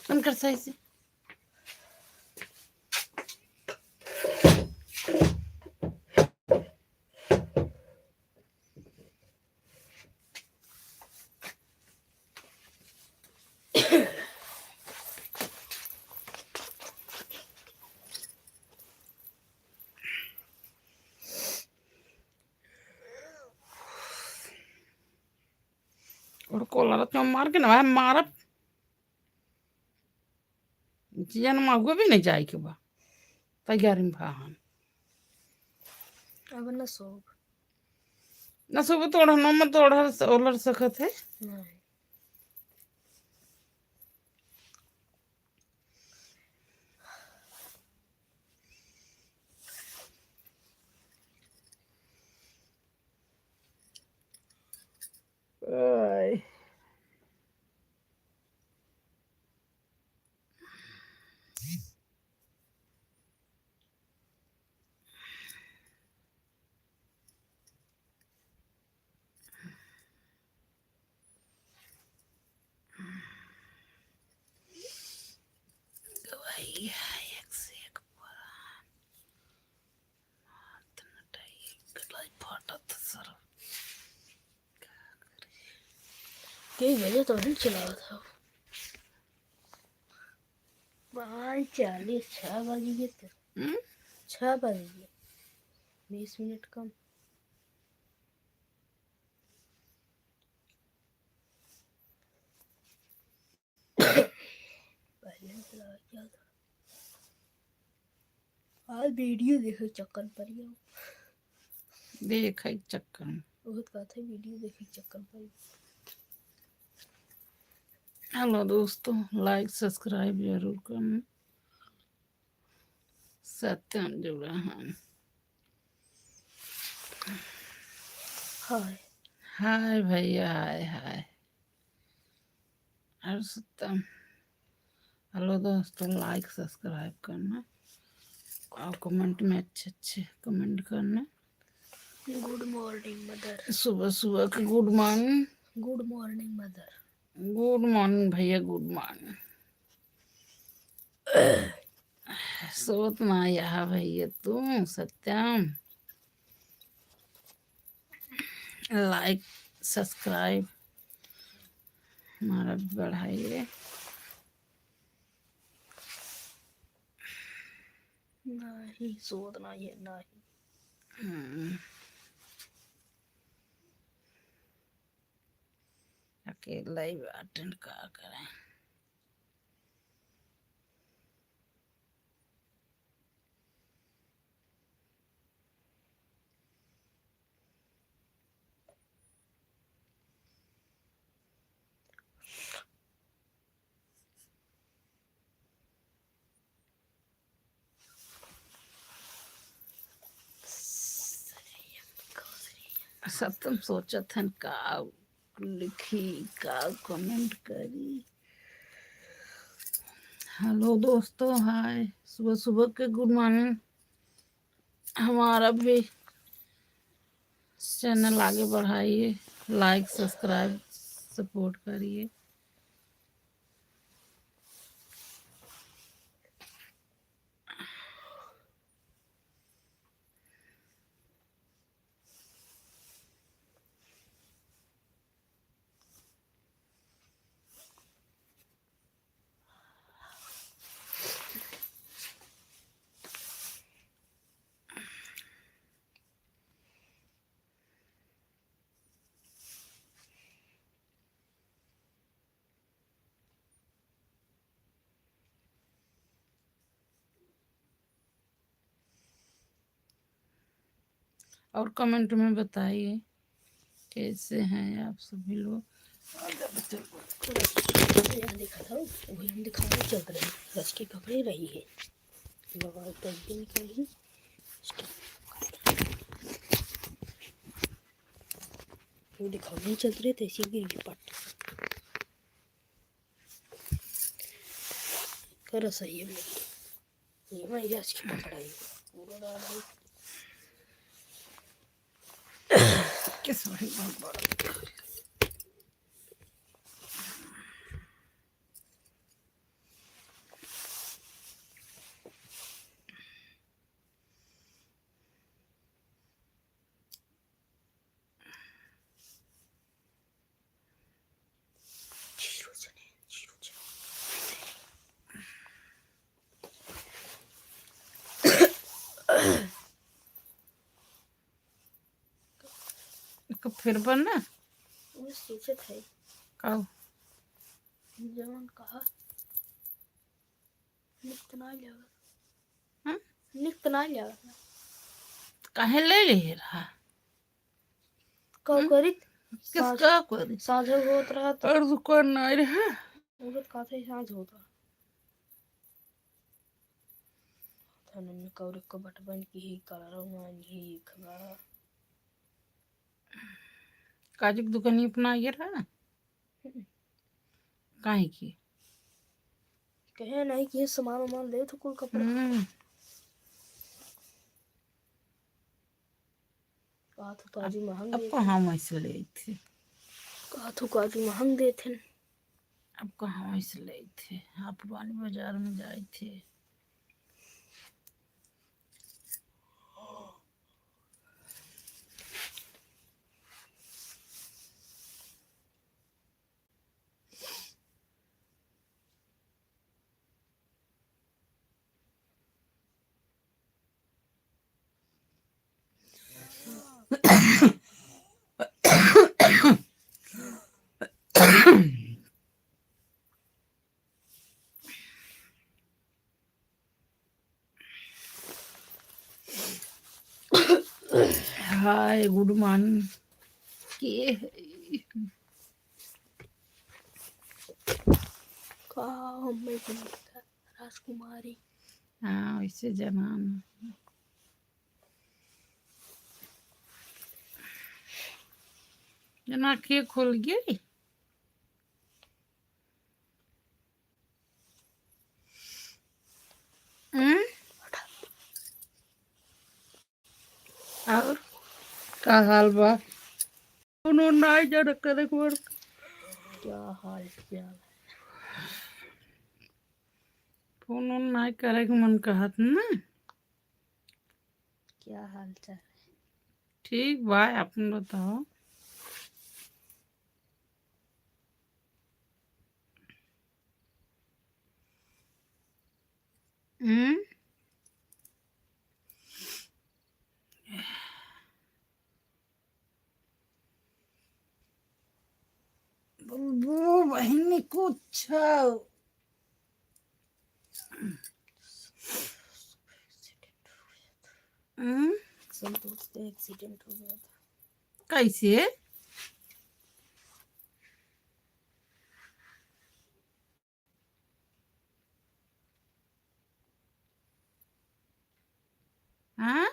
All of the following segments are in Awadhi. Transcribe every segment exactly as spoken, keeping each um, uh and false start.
बंद कर सही से। और कॉलर तो मार के ना मारब। जिया न महुआ भी नहीं जाए के बा। तैयारी में भा हम। अब न सोब। न सोब तो ओढ़नो में तो ओढ़ल, ओढ़ल सकत है। नहीं। आय। दवाई है एक से एक पुरान। हाथ न टाई, गलाई फाटत सर। का करी? कई बजे तो नहीं चलावत हो। पाँच चालीस, छः बज गए तो। हम्म? छः बज गए। बीस मिनट कम। पहले से लगा क्या था? आज वीडियो देखे चक्कर पर ही हो। देखे चक्कर में। बहुत बात है, वीडियो देखे चक्कर पर ही। हेलो दोस्तों, लाइक सब्सक्राइब जरूर करना। सत्यम जुड़ा है। हाय। हाय भैया, हाय, हाय। और सत्यम। हेलो दोस्तों, लाइक सब्सक्राइब करना और कमेंट में अच्छे अच्छे कमेंट करना। Good morning mother. सुबह सुबह के good morning. Good morning mother. Good morning भैया, गुड मॉर्निंग। सोत ना यहाँ भैया तू सत्यम। लाइक सब्सक्राइब हमारा भी बढ़ाइए। नहीं, सोत ना ये नहीं। हम्म। अकेला ही बाटन, का करें। सत्यम सोचत हन का लिखी, का कमेंट करी। हेलो दोस्तों, हाय, सुबह सुबह के गुड मॉर्निंग। हमारा भी चैनल आगे बढ़ाइए, लाइक सब्सक्राइब सपोर्ट करिए। और कमेंट में बताइए कैसे हैं आप सभी लोग। यहाँ देखा था, वही हम दिखाने चल रहे हैं। रस के कपड़े रही है। बाबा एक तो एकदम निकाल ली। वो दिखाने चल रहे थे, ऐसे गिर गई पट। करो सही है। ये मैं गैस की पकड़ाई। पूरा डाल दो। किस भाई बहुत बड़ा। तो फिर बन ना। मैं सोचत है। का? जवन कहा। निक तो ना लगा। हम्म? निक तो ना लगा। काहे ले ले रहा? का हम्म? करी? किस साँझ, का करी? साँझ होत रहा तो। और दुकान ना रहा। वो तो काफी साँझ होत रहा। थाने में कौरे को बटबन की ही कलर मान ही खबा। काजू की दुकान अपना ये रहा? हम्म। काहे की? कहे नहीं कि ये सामान वामान ले तो कुल कपड़ा। हम्म। कहा तो काजू महंग अब देत कहाँ हैं। वैसे ले थे? कहा तो काजू महंग देत हैं। अब कहाँ वैसे ले थे? आप पुरानी बाजार में जाए थे। Hi, good morning। के है? का हमें राजकुमारी। हाँ, वैसे जनान। जना के खुल गई। हम्म? और का हाल बा? फोन ओन नाई जरा करे के मन। क्या हाल चाल? फोन ओन नाई करे के मन कहत ना। क्या हाल चाल है? ठीक बा, अपन बताओ। हम्म? बुलबुल बहिनी कुछ। हम्म? संतोष का एक्सीडेंट हो गया था। कैसे? हाँ?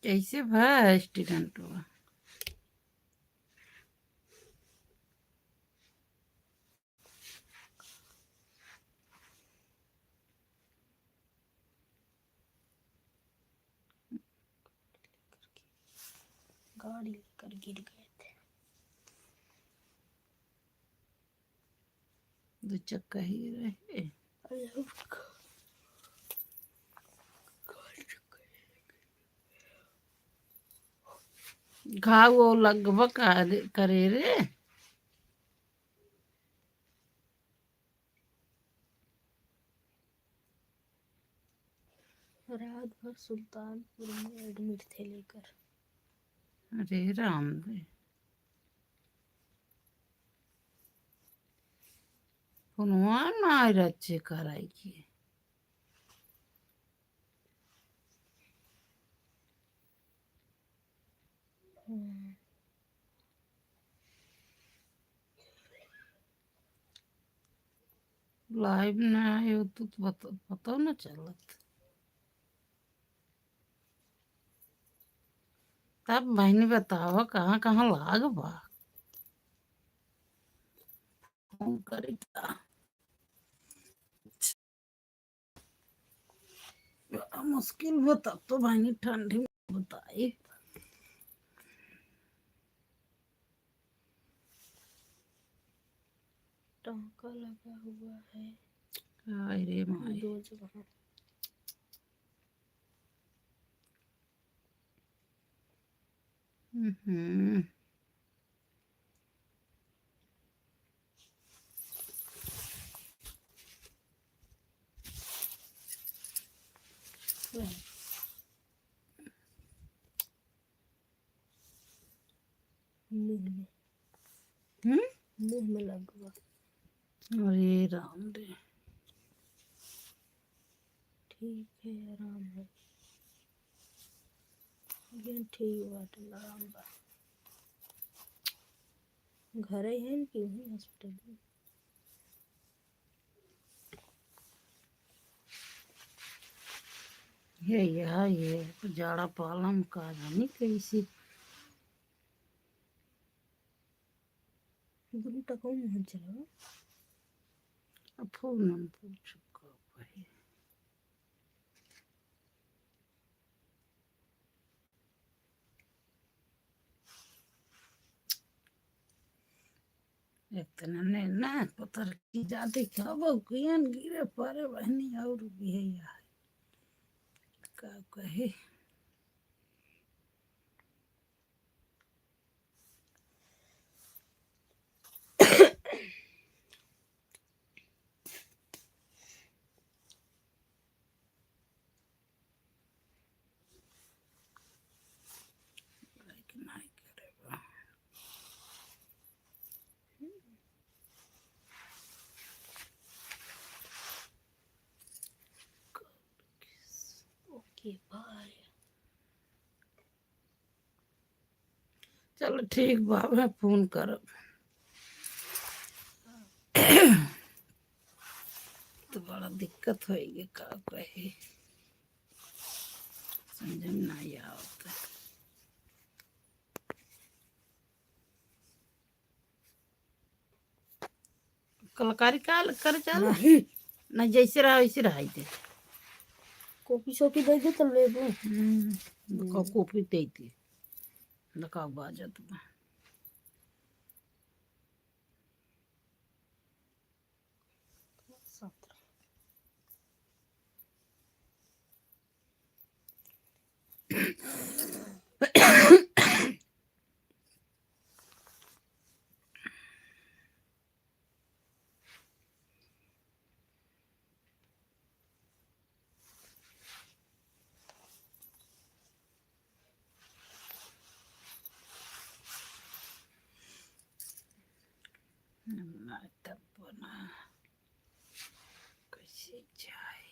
कैसे भा एक्सीडेंट हुआ? गाड़ी लेकर गिर गए थे। दो चक्का ही रहे। अरे, घाव वो लगबा करे, करे रे। रात भर सुल्तानपुर में एडमिट थे लेकर। अरे राम रे, फोनवा ना रचे कराई के। हम्म। लाइव ना आयो तो, तो पता, पता ना चलत। तब बहिनी बतावा कहाँ कहाँ लाग बा। फोन करी का? बड़ा मुश्किल बा, तब तो बहिनी ठंडी में बताई। टाँका लगा हुआ है। हाय रे माई। दो जगह। हम्म। मुंह में। हम्म? मुंह में लग गवा। अरे राम रे। ठीक है, आराम है। ये ठीक बाटे, आराम बा। घरे हैं कि वहीं हॉस्पिटल में? ये, ये, ये जाड़ा पालम का जानी कैसी। दुनू टकऊ मुँह चलावा। अब फोन हम पूछू का कहे। इतना ने ना पतर की जाते खाबो कियन गिरे परे बहनी और भी है यार। का कहे। Okay, bye. चलो ठीक बा, मैं फोन करब। तो बड़ा दिक्कत होइगे, का कहे, समझ में नहीं आवत। कलाकारी का करे चल? नहीं। ना, जैसे रहा वैसे रहाई दे। कॉपी शॉपी दे दे तो लेबो। हम्म, हम्म। कॉपी दे दे। लगा बाजत बा। हमरा तब ना कैसे जाए।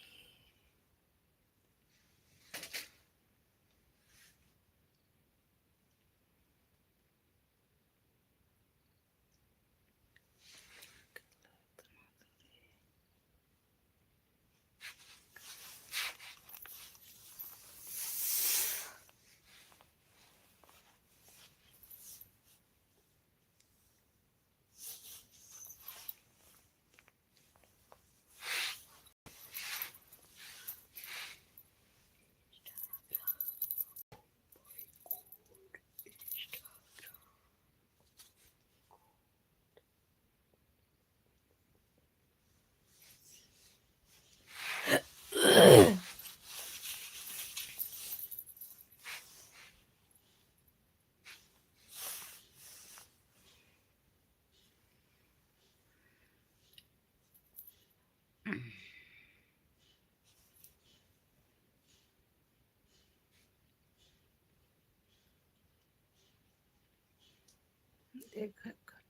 देखा कर।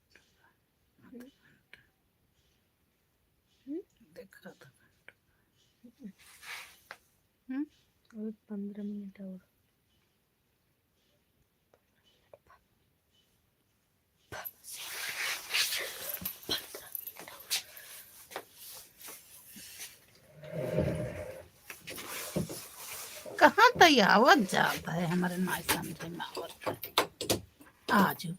हम्म? देखा था। हम्म? और पन्द्रह मिनट और। कहाँ तई आवत जात है, हमरे नाई समझे में आवत है। आजू।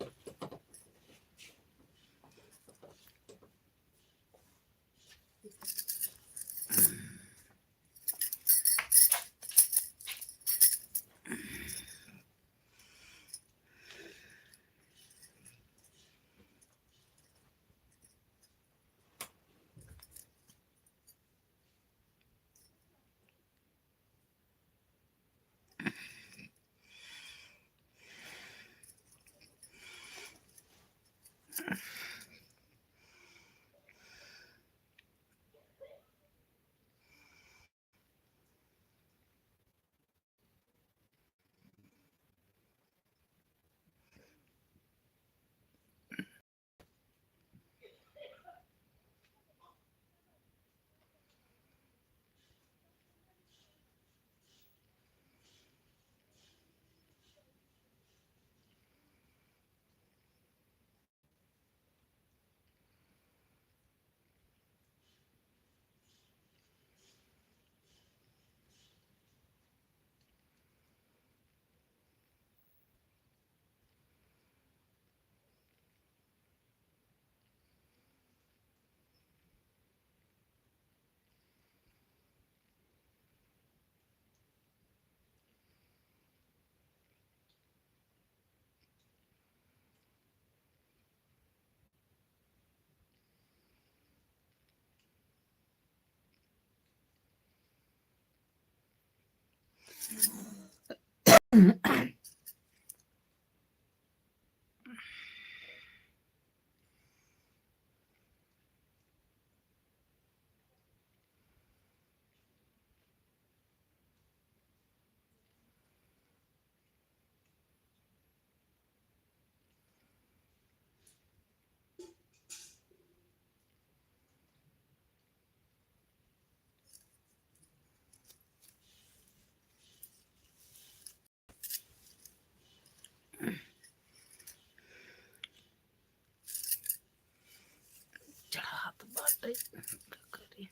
चढ़ात बाटे, का करी?